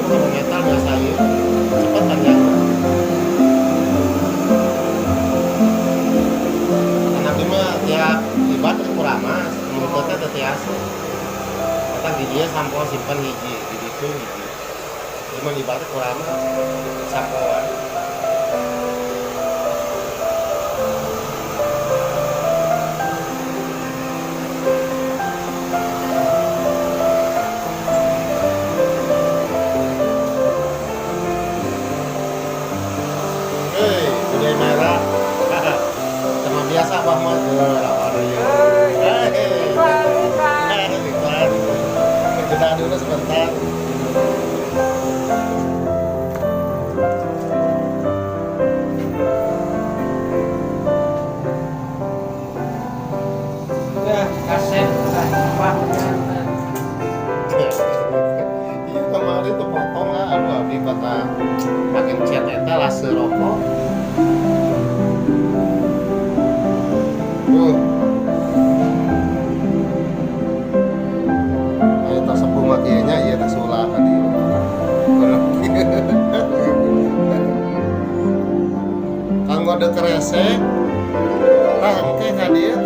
Sapu metal biasa ieu. Cepet panjang. Kan abdi mah tiap ibad teh kuramas, mun teu teh teu tiasa. Eta di dieu sampo simpen hiji, di ditu hiji. Ieu mah ibad teh kuramas, sampoan. Hei, budaya merah. Sama biasa Abah mah lapar ieu. Hei. Iklan, iklan. Iklan. Jeda dulu sebentar. Ya, kaset, apa? Iya, kemarin tuh potong lah, aduh, abdi kata makin cat eta lah serokok. Tuh. Ayo tos sepuh mah kieu nya, ieu teh sulah ka dieu. Kanggo deuk resek, tah engke ka dieu.